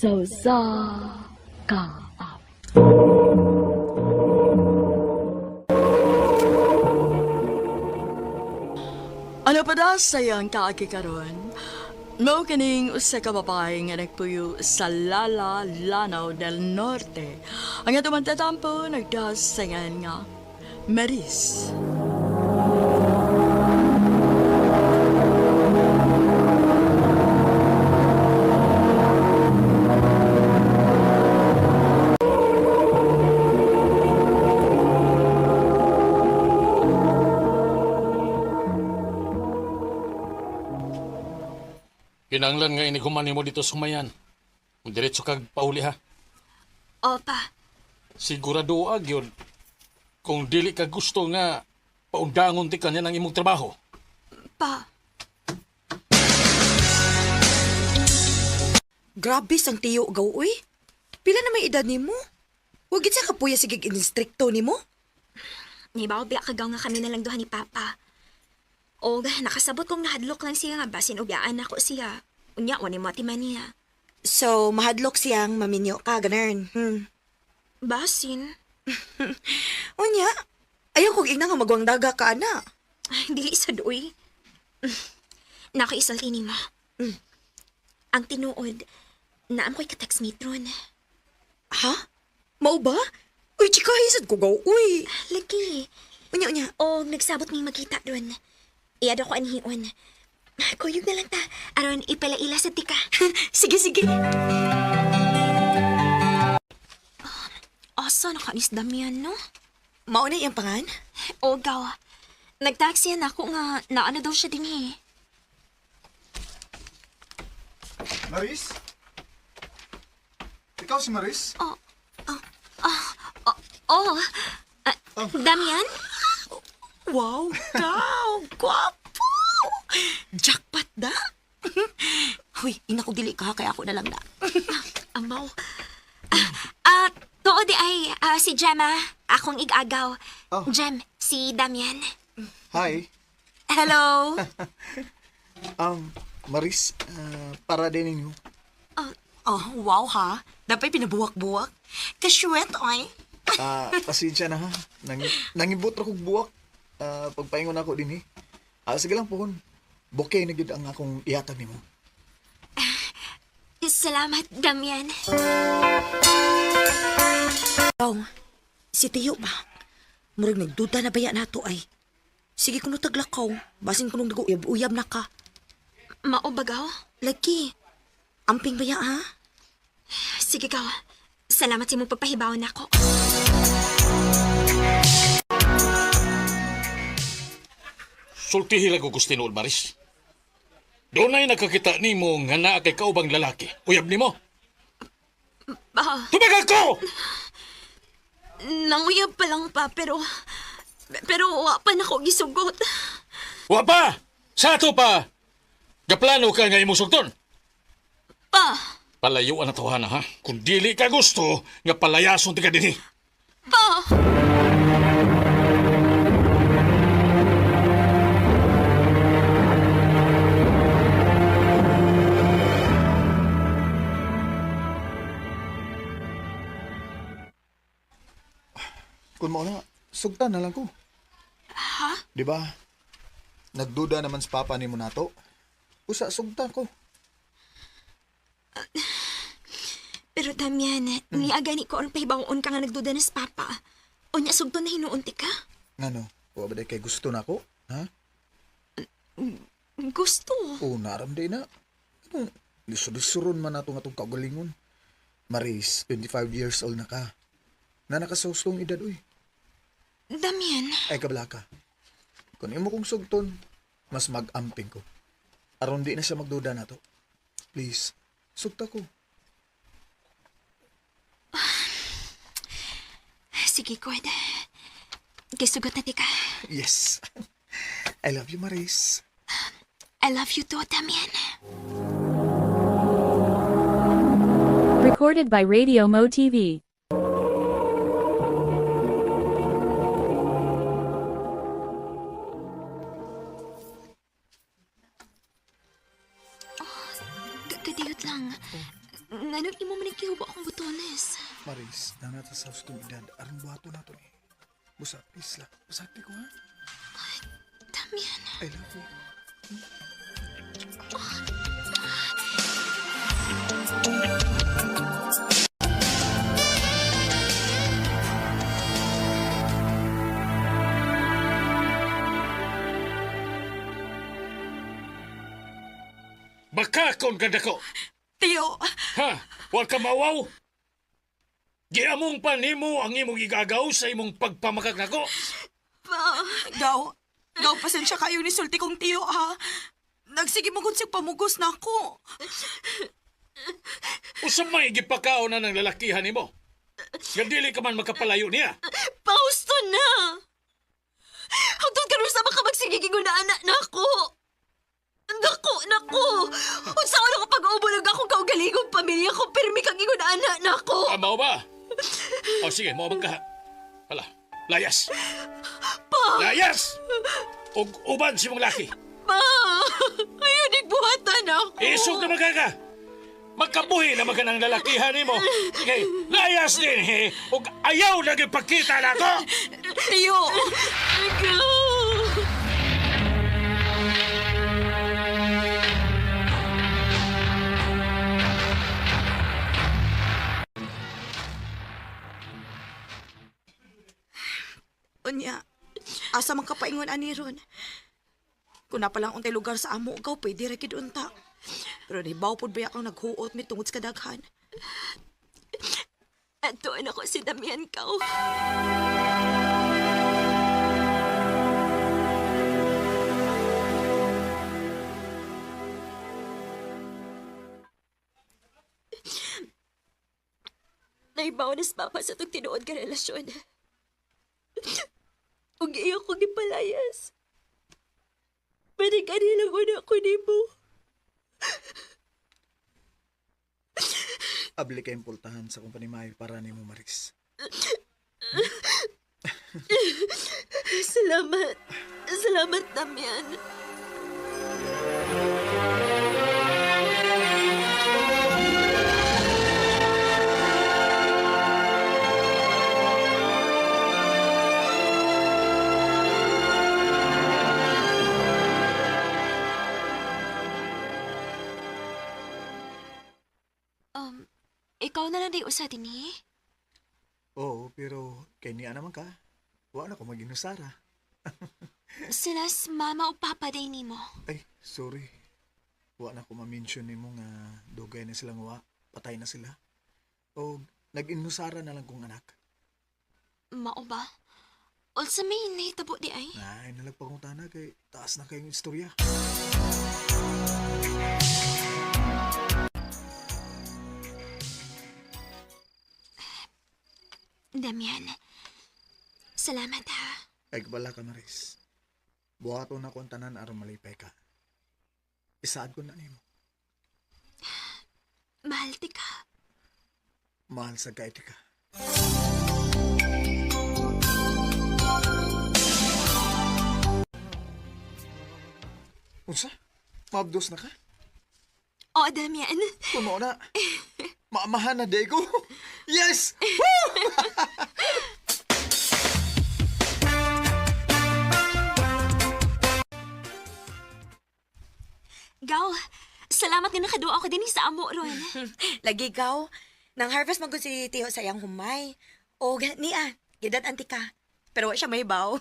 Sa usa ka awit. Ano pa da sa iyang kaagi karon? Mao kining usa ka babae nga nagpuyo sa Lala, Lanao del Norte. Ang atong tatampo nagdasangan nga Maris. Kinanglan nga inighuman nimo dito sumayan. Diretso kag pauli ha. Opa, Sigurado ag yun. Kung dili ka gusto nga paundangon ti kanya ng imong trabaho. pa. Grabe sang tiyo gaw uy. Pila na may edad nimo? Wag gid sa kapuya sige instrikto nimo. Nibaw biya kagaw nga kami na lang duha ni Papa. Og nakasabot kong nahadlok lang siya nga basin ubyaan ako siya. Unya wa ni mo atiman niya. So, mahadlok siyang maminyo ka ganern. Hmm. Basin. Unya, ayaw kog ingna nga magwang daga ka ana. Ay, dili sa doy. Nakaisulti nimo. Ang tinuod, naam ko'y ka-textmate ron. Ha? Mao ba? Uy, chika, hisad ko gaw uy. Lagi. Unya, unya. Og nagsabot may magkita ron. Iyad ako anhion. Kuyog na lang ta. Aron ipalaila sa tika. Sige, sige. Asa na kanis Damian, no? Mao na iyang pangan? O, gaw. Nagtaxi na ako nga naano daw siya din eh. Maris? Ikaw si Maris? Oh, ah, Damian? Wow, gaw! Gwapo! Jackpot da! Huy, ina ko dili ka, kaya ako na lang na. Amaw. Ah, tuod di ay si Gemma, akong igagaw. Oh. Gem, si Damian. Hi. Hello! Maris, para din ninyo. Oh, wow ha. Dapat pinabuwak-buwak. Kaswet, oy. Pasensya na ha. Nangibot ra kog buwak. Pagpaingon ako din eh. Sige lang pohon. Bouquet na gyud ang akong ihatag nimo. Salamat, Damian. Oh, si Tiyo ba? Murag nagduda na baya nato ay. Sige kuno taglakaw. Basin kuno nag-uyab-uyab na ka. Mao bagaw? Lagi. Amping baya ha? Sige gaw. Salamat sa imong pagpahibaw nako. Sultihi lang ko gusto tinuod, Maris. Doon ay nakakita nimo nga naa kay kaubang lalaki. Uyab nimo. Ah, Tumagal ko! nanguyab pa lang pa pero pero wa pa nako gisugot. Wa pa! Sa ato pa! Gaplano ka nga imong sugton. Pa, Palayuan na tawhana ha. Kung dili ka gusto, nga palayason ti ka dinhi. pa. Kung mao na, sugtan na lang ko. Ha? Di ba? Nagduda naman sa papa nimo nato. Usa sugtan ko. Pero Damian, niya gani ko ang pahibawoon ka nga nagduda na sa papa. Unya sugto na hinuunti ka. Ngano? Wa ba day kay gusto nako? Ha? Gusto. O naram day na. Anong lisod-lisoron man nato nga tong kaugalingon. Maris, 25 years old na ka. Na nakasustong edad uy. Damian, Ay kabla ka. Kung imo kong sugton, mas mag-amping ko. Aron di na siya magduda nato. Please, sugta ko. sige God. Gisugot na ti ka. Yes. I love you, Maris. I love you too, Damian. Recorded by Radio Mo TV. Kadiyot lang. Nganong imo man gihubo akong butones? Maris, nanata sa gustong edad. Aron buhato na to ni. Busa, please lang. Busati ko ha. Damian. I love you. Bakakon ka dako. Tiyo, Ha? Wa ka mawaw? Giamong pa nimo ang imong igagaw sa imong pagpamakak nako. Pa, Gaw, gaw, pasensya kayo ni sulti kong tiyo, ha? Nagsige mo kung pamugos na ako. Usa may gipakaon na ng lalakihan nimo. Nga dili ka man makapalayo niya. pausto na! Hangtod karon sa makapagsigiging na anak na ako! Nako, nako! Unsa ko na pag-ubo lang akong kaugalingong pamilya ko, pirmi kang ingon anak na ako! Mao ba? O sige, mao bang ka? Hala, layas. Pa! Layas! Og uban si mong laki. Pa! Ayun, nagbuhatan ako! Isog na magkaka. Magkabuhi na magkanang lalakihan nimo. Sige, layas din he. Og ayaw na gipakita nako. Tiyo! Ikaw! Unya, asa man ka paingon ani ron? Kung napalang untay lugar sa amo, gaw, pwede ra gid unta. Pero nibaw pod ba kang naghuot mi tungod sa kadaghan? Atuan ako si Damian Kao. Naibaw na sa papa sa itong tinuod ka relasyon. Ug iyo ko gipalayas. Pwede ka nilang una ko nimo. Abli kayong pultahan sa kong panimayo para nimo Maris. Salamat. Salamat, Damian. Ikaw na lang di usa din eh. Oo, pero kay niya naman ka. Wa na ko maginusara. Sila mama o papa day nimo. Ay, sorry. Wa na ko ma-mention nimo nga dugay na silang wa. Patay na sila. O nag-inusara na lang kong anak. Mao ba? Unsa may nahitabo di ay? Ay, nalagpangutana kay taas na kayong istorya. Damian, salamat ha. Ay, kabala ka, Maris. Buhaton na ko ang tanan aron malipay ka. Isaad ko na nimo. Mahal ti ka. Mahal sa kaiti ka. Unsa? Maabdos na ka? Oo, Damian. Tumo na. Maamahan na day ko. Yes! Gaw, salamat nga nakaduwa ako din sa amo ron. Lagi gaw, nang harvest magud si Tiyo sa iyang humay. O niya, gidad anti ka. Pero wa siya may baw.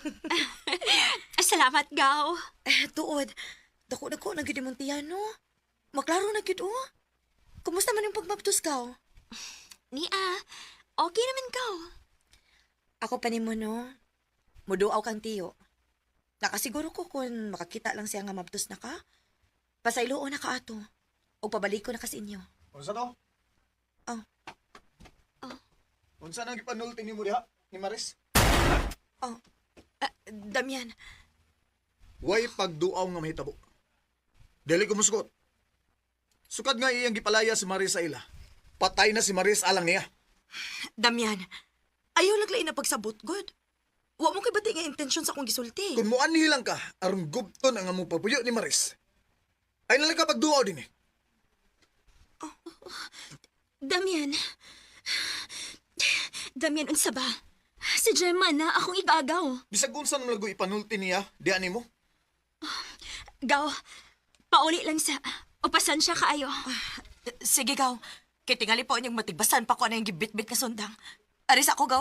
Salamat, Gaw. Eh, tuod, dako dako na gid imong tiyan no. Maklaro na gid oh. Kumusta man yung pagmabtos gaw? Nia, okay naman, Gaw. Ako pa nimo no. Muduaw kang tiyo. Nakasiguro ko kung makakita lang siya nga mabtos na ka. Pasayloon na ka ato. O pabalik ko na kas inyo. Unsa to? Oh. Unsa nang gipanulti nimo diha ni Maris? Oh. Ah, Damian, Way pagduaw nga mahitabo. Dili ko musugot. Sukad nga iyang gipalaya si Maris sa ila. Patay na si Maris alang niya. Damian. Ayaw laglain na pagsabot, good. Wa mo kay bati nga intensyon sa akong gisulti. Kung muanhi lang ka, aron gubton ang among pagpuyo ni Maris. Ay nalang ka pagduaw din eh. Damian. Damian, unsa ba? Si Gemma na akong igagaw. Bisag unsa naman lagoy ipanulti niya, di ani mo. Gaw, pauli lang sa... Upasan siya kaayo. Sige, gaw. Kay tingali po inyong matigbasan pa ko na yung gibitbit nga sundang. Aris ako, gaw.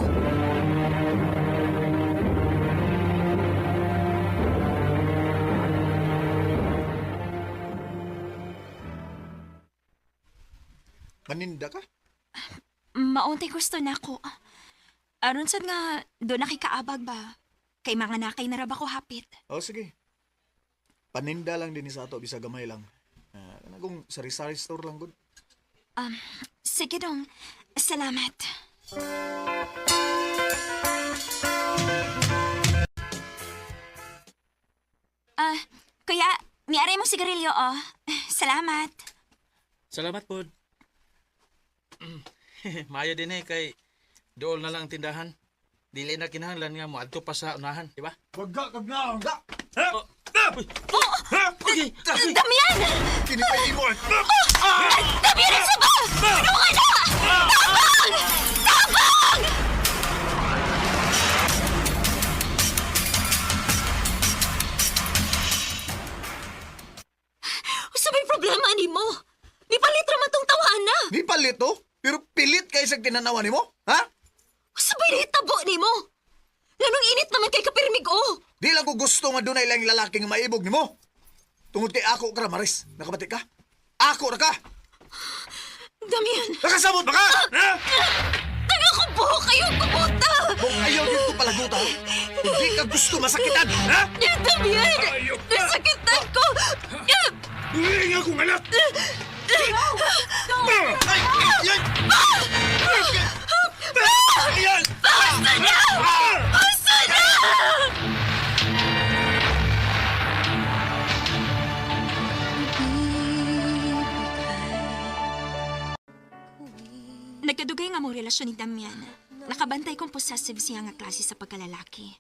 Maninda ka? Mauntay gusto na ako. Aron sad nga, doon nakikaabag ba? Kay mga nakay na raba ko hapit. Oh, sige. Paninda lang din sa ato, bisag gamay lang. Ah, kana kung sari-sari store lang gud. Sige dong, salamat. Ah, kuya, miaray mo sigarilyo, oh. Salamat. Salamat pod. Maayo din eh kay dool na lang ang tindahan. Dili na kinahanglan nga moadto pa sa unahan, di ba? Wagga kag na. Oh. Uy. Okay. Damian! Kini pa imo. Damian, ano ba? Ano ka na? Tabang! Tabang! Usa may problema ani mo? Nipalit raman tong tawahan na. Di palit to, pero pilit kay sa tinanawa nimo, ha? Usa may nahitabo nimo? Nganong init naman kay kapirmig oh. Di lang ko gusto nga dunay lang lalaki nga maibog nimo. Tungod kay ako ka ra, Maris. Nakabati ka? Ako ra ka. Damian, Nakasabot ba ka? Ha? taga ko buhok kayo kumuta. Kung ayaw yun ko palaguta, hindi ka gusto masakitan, ha? Damian, nasakitan ko. Uy, nga kong anak. Ay! Ay! Ayan! Basta na! Basta na! Nagkadugay nga mong relasyon ni Damian. Nakabantay kong possessive siya nga klase sa pagkalalaki.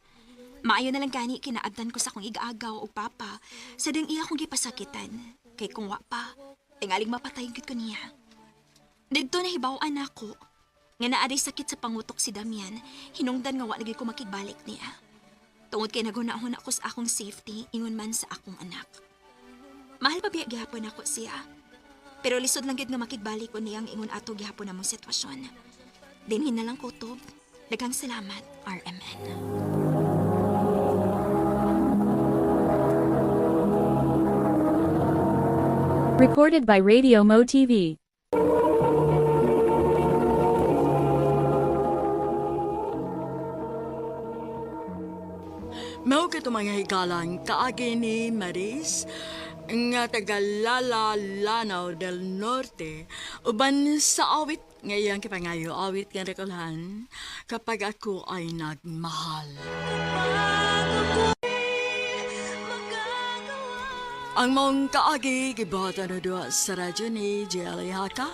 Maayo na lang gani kinaabdan ko sa akong igaagaw o papa sa dang iya akong gipasakitan. Kay kung wa pa, tingaling mapatay gyud ko niya. Didto nahibaw-an ako nga naaday sakit sa pangutok si Damian, hinungdan nga wa lagi ko makigbalik niya. Tungod kay nagunahon ako sa akong safety, ingon man sa akong anak. Mahal pa biya gihapon ako siya. Pero lisod lang gid nga makigbalik ko niyang ingon ato gihapon among sitwasyon. Dinhin na lang kutob. Daghang salamat, RMN. Recorded by Radio Mo TV. Mao kato mga higalan kaagi ni Maris nga taga Lala Lanao del Norte uban sa awit nga iyang kipangayo awit nga rekolhan kapag ako ay nagmahal. Ang maong kaagi gibuhatan na duha sa radyo ni Jelly Haka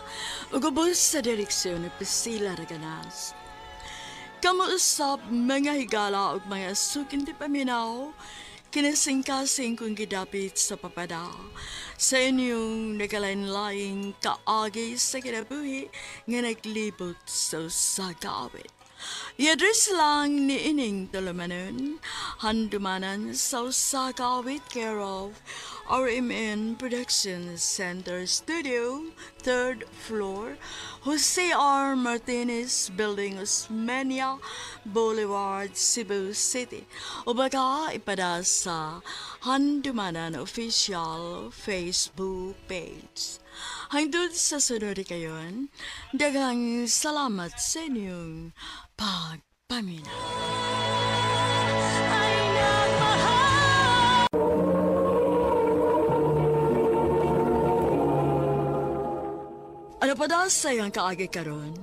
ug ubos sa direksyon ni Priscilla Raganas. Kamuusap mga higala ug mga sukin ti paminaw, kinasingkasing kong gidapit sa papada. Sa inyong nagalain-laing kaagi sa kinabuhi nga naglibot sa usa ka awit. I-address lang ni Ining Tulumanon, handumanan sa usa ka awit care of RMN Production Center Studio, third floor, Jose R. Martinez Building, Osmeña Boulevard, Cebu City. O baka ipada sa Handumanan Official Facebook page. Hangtod sa sunod kayon, daghang salamat sa inyong pagpaminaw. Ano pa daw sa iyang kaagi karon?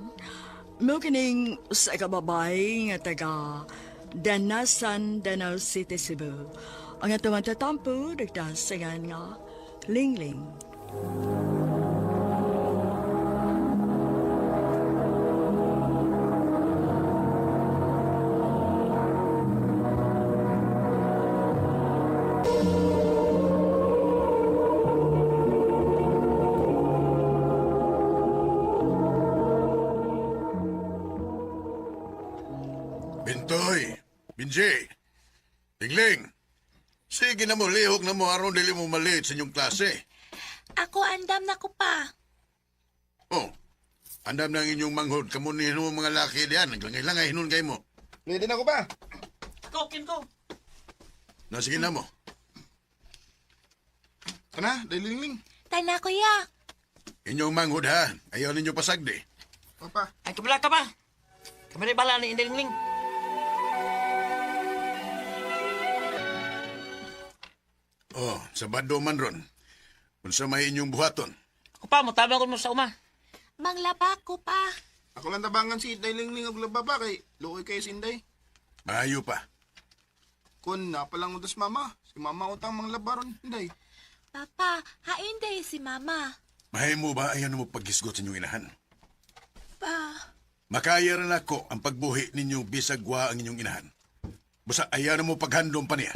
Mo kining sa kababay nga taga Danasan, Danau City, Cebu. Ang atong tatampo, nagdasayan nga Lingling. Binji, Tingling, sige na mo, lihok na mo aron dili mo malit sa inyong klase. Ako andam na ko pa. Oh, andam na ang inyong manghod, kamo ni mo mga laki diyan, naglangay-langay hinun kay mo. Ready na ko pa. Ko, kin ko. Na sige na mo. Tana, dalingling. Tana kuya. Inyong manghod ha, ayaw ninyo pasagdi. Papa. Ay, kabila ka pa. Kamali bala ni Indalingling. Oh, Sabado man ron. Unsa may inyong buhaton? Ako pa, mutabang ko mo sa uma. Manglaba ko pa. Ako lang tabangan si Dalingling og laba pa kay luoy kay Sinday. Maayo pa. Kun na palang utos mama, si mama utang manglaba ron, Inday. Papa, hain day si mama. Mahimo ba ayaw mo paghisgot sa inyong inahan? Pa, Makaya ra nako ang pagbuhi ninyo bisag wa ang inyong inahan. Basta ayaw na mo paghandom pa niya.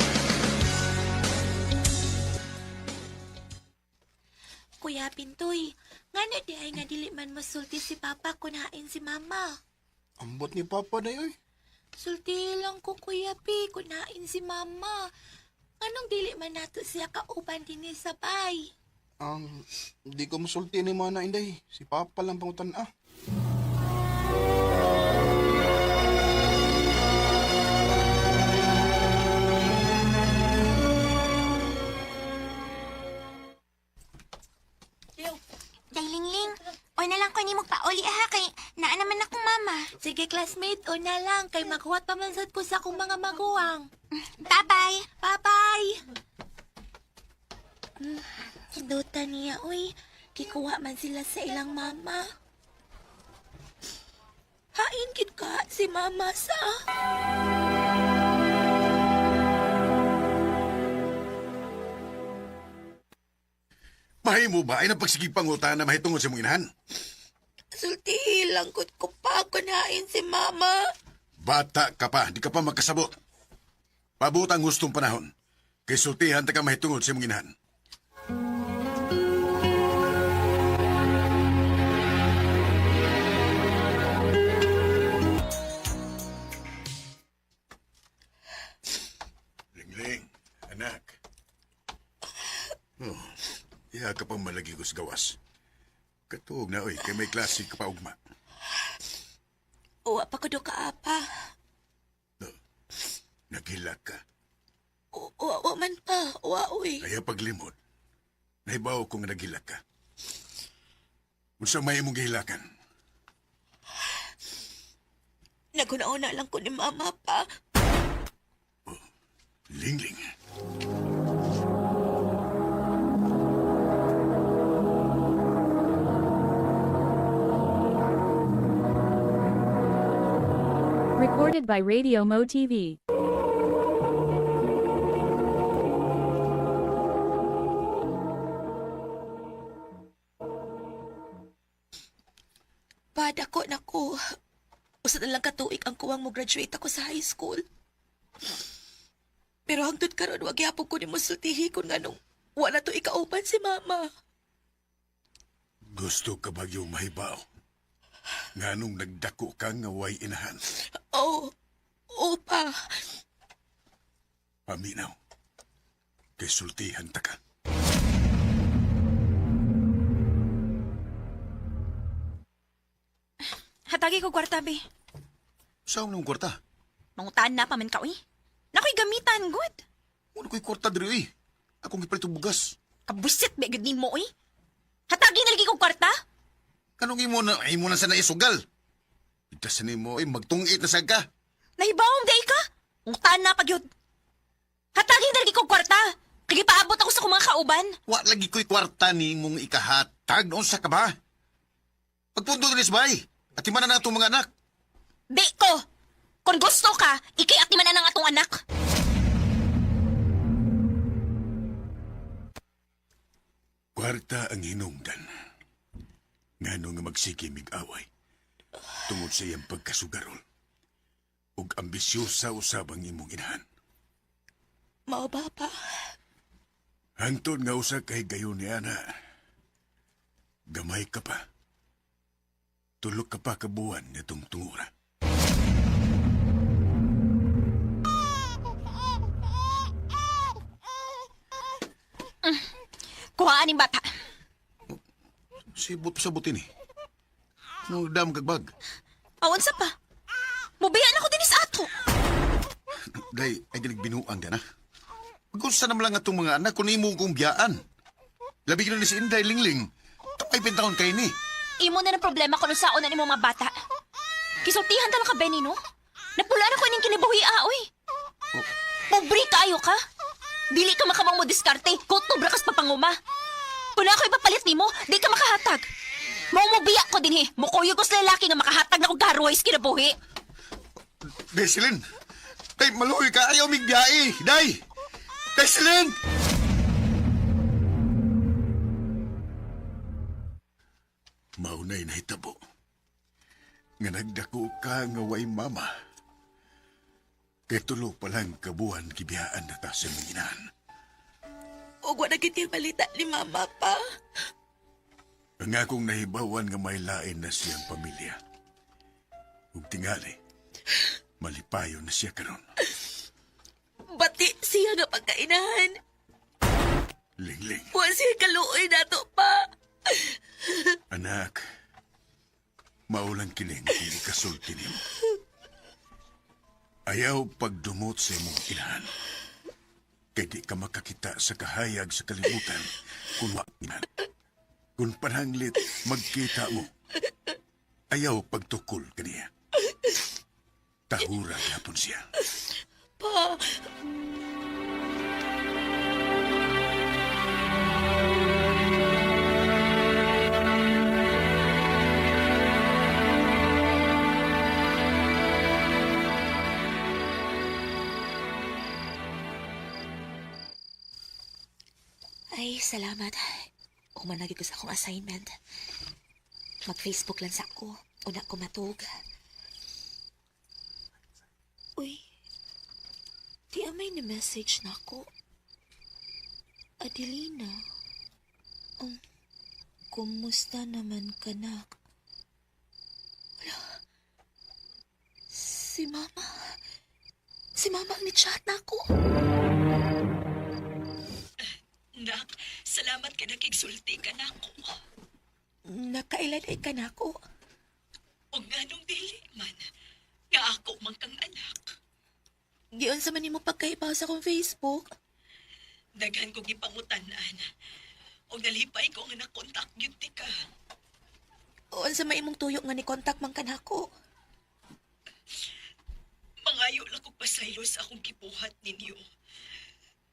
Kuya Pintoy, ngano di ay nga dili man masulti si Papa kun hain si Mama. Ambot ni Papa day oy. Sulti lang ko Kuya P kun hain si Mama. Nganong dili man nato siya kauban dinhi sa bay? Ang di ko musulti ni mana Inday. Si Papa lang pangutan ah. Daylingling, o na lang ko ni magpauli ha kay naa naman akong mama. Sige classmate, o na lang kay maghuwat pa man sad ko sa akong mga maguwang. Bye-bye. Bye-bye. Kinduta niya, uy. Kikuha man sila sa ilang mama. Hain gid ka si mama sa... Mahimo ba ay napagsigig pangutan na mahitungod sa imong inahan? Sulti lang ko ko pa kunain si mama. Bata ka pa, di ka pa makasabot. Pabot ang gustong panahon. Kay sultihan ta ka mahitungod sa imong inahan. Lingling, anak. Oh, iya ka pang malagi ko sa gawas. Katuog na, oy, kay may klase ka pa ugma. Uwa pa ko do kaapa. Naghilak ka. Uwa, uwa man pa. Uwa, uy. Kaya paglimod, naibaw ko nga naghilak ka. Unsa may imong gihilakan? Naguna-una lang ko ni mama pa. Lingling. Recorded by Radio Mo TV. Pa, dako na ko. Usa na lang katuig ang kuwang mo graduate ako sa high school. Pero hangtod karon wag gyapon ko nimo sultihi kung nganong wala to ikauban si mama. Gusto ka ba yung mahibaw? Nganong nagdako ka nga way inahan? Oh, oh pa. Paminaw. Kay sultihan ta ka. Hatagi ko kwarta, be. Saan nung kwarta? Mangutaan na pa man ka, uy. Nakoy gamitan, good. Wala ko'y kwarta diri, uy. Akong gipalit og bugas. Kabusit, be, good nimo, uy. Hatagi na lagi kong kwarta. Anong imo na, imo na sa naisugal? Itasan nimo, ay magtungit na sad ka. Nahibawong day ka. Mangutaan na pag yun. Hatagi na lagi kong kwarta. Kaya paabot ako sa kong mga kauban. Wa lagi ko'y kwarta ni mong ikahatag. Unsa ka ba? Pagpundo diri sa bahay. At na na atong mga anak. Be ko. Kung gusto ka, ikay at man ang atong anak. Kwarta ang hinungdan. Ngano nga magsige mig-away. Tungod sa iyang pagkasugarol. Ug ambisyosa usab ang imong inahan. Mao ba pa? Hangtod nga usa kay gayon ni ana. Gamay ka pa. Tulog ka pa kabuan nitong tungura. Kuhaan ning bata. Sibot sa butin eh. Nung dam kagbag. Awan sa pa. Mubiya na ko din sa ato. Day, ay ginig binuang ka na. Gusto naman lang atong mga anak kung imo kong biyaan. Labi ka na ni si Inday Lingling. Ay pintaon kay ni. Imo na ng problema kung unsaon na nimo mga bata. Kisultihan ta lang ka, Benny, no? Napulaan ako ining kinibuhi, ah, oy. Pobre kaayo ka. Dili ka makamang mo diskarte, kutob ra kas papanguma. Kung ako ipapalit nimo, di ka makahatag. Mao mo biya ko dinhi, mukuyog ko sa lalaki nga makahatag na kog karuways kinabuhi. Desilin! Day, maluoy ka. Ayaw migbiyai. Day! Desilin! Maunay nahitabo. Nga nagdako ka nga way mama. Kay tulo pa lang kabuhan gibiyaan na ta sa imong inahan. Og wa na gid balita ni mama pa. Ang akong nahibawan nga may lain na siyang pamilya. Ug tingali, malipayo na siya karon. Bati siya nga pagkainahan. Lingling, Wa siya kaluoy nato pa. anak, maulang kining kung ikasulti nimo. Ayaw pagdumot sa imong inahan. Kay di ka makakita sa kahayag sa kalibutan kung wa inahan. Kung pananglit magkita mo, ayaw pagtukol kaniya. Tahura gyapon siya. Pa, Ay, salamat. Humanagi ko sa akong assignment. Mag-Facebook lang sa ako. Una ko matug. Uy, di amay ni message na ako. Adelina. Kumusta naman ka nak? Wala. Si Mama. Si Mama ang ni-chat na ako. Nak, salamat kay nakigsulti ka nako. Nakailan ay ka nako. O nganong dili man, nga ako man kang anak. Giun sa man nimo pagkaibaw sa akong Facebook. Daghan kong gipangutanan. O nalipay ko nga nakontak gyud ti ka. Unsa may imong tuyo nga ni contact man kanako. Mangayo lang kog pasaylo sa akong gibuhat ninyo.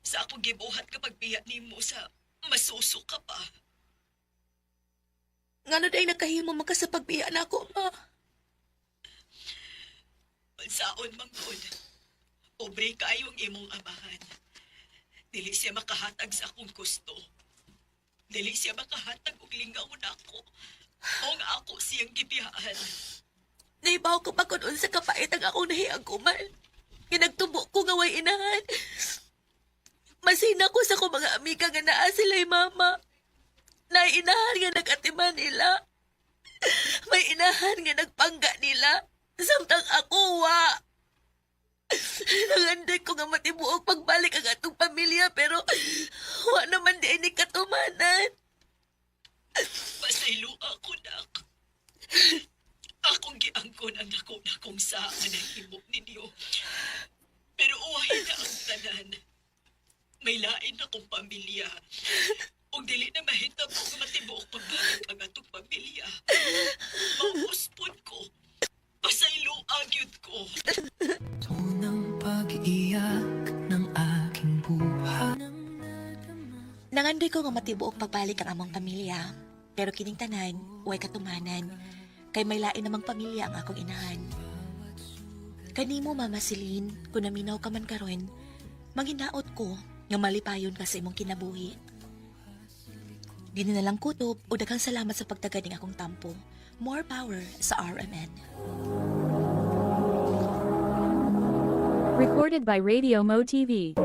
Sa akong gibuhat kapag biya nimo sa masuso ka pa. Ngano day nakahimo man ka sa pagbiya nako, ma? Saon man gud. Pobre kaayo ang imong amahan. Dili siya makahatag sa akong gusto. Dili siya makahatag og lingaw nako. O nga ako siyang gibiyaan. Naibaw ko pa kun unsa kapait ang akong nahiagkuman. Nga nagtubo ko nga way inahan. Masina ko sa akong mga amiga nga naa sila'y mama. Naay inahan nga nag-atiman nila. May inahan nga nagpangga nila. Samtang ako wa. Nanganday ko nga matibuok pagbalik ang atong pamilya pero wa naman di ni katumanan. Pasaylo ako, nak. Akong giangkon ang dako na kong sa nga nahimo ninyo. Pero uwahin na ang tanan. May lain akong pamilya. Ug dili na mahitabo nga matibuok pagbalik ang atong pamilya. Mauuspon ko. Pasaylo agyud ko. Nangandoy ko nga matibuok pagbalik ang among pamilya. Pero kining tanan, way katumanan. Kay may lain namang pamilya ang akong inahan. Kanimo, Mama Celine, kung naminaw ka man karon, manghinaot ko nga malipayon ka sa imong kinabuhi. Di na lang kutob o daghang salamat sa pagtagad ng akong tampo. More power sa RMN. Recorded by Radio Mo TV.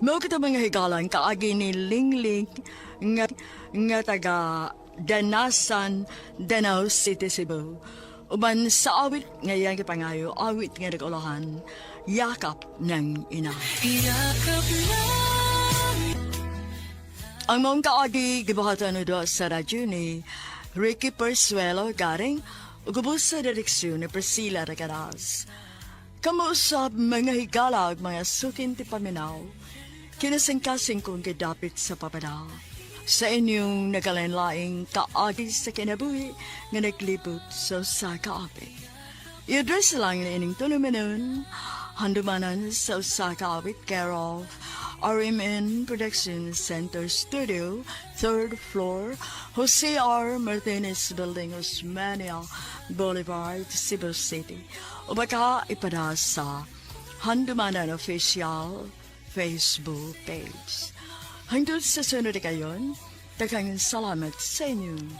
Mao kita mga higalan kaagi ni Lingling nga, nga taga Danasan, Danau City, Cebu. Uban sa awit nga iyang gipangayo, awit nga nagulahan. Yakap ng Ina. Ang maong kaagi gibuhatan na doon sa radyo ni Ricky Persuelo Garing ug ubos sa direksyon ni Priscilla Recaras. Kamuusap mga higala ug mga sukin ti paminaw, kinasingkasing kong gidapit sa papada. Sa inyong nagalain-laing kaagi sa kinabuhi nga naglibot sa usa ka awit. I-address lang na ining tulumanon, handumanan sa usa ka awit, care of RMN Production Center Studio, third floor, Jose R. Martinez Building, Osmeña Boulevard, Cebu City. O baka ipada sa Handumanan Official Facebook page. Hangtod sa sunod kayon, daghang salamat sa inyong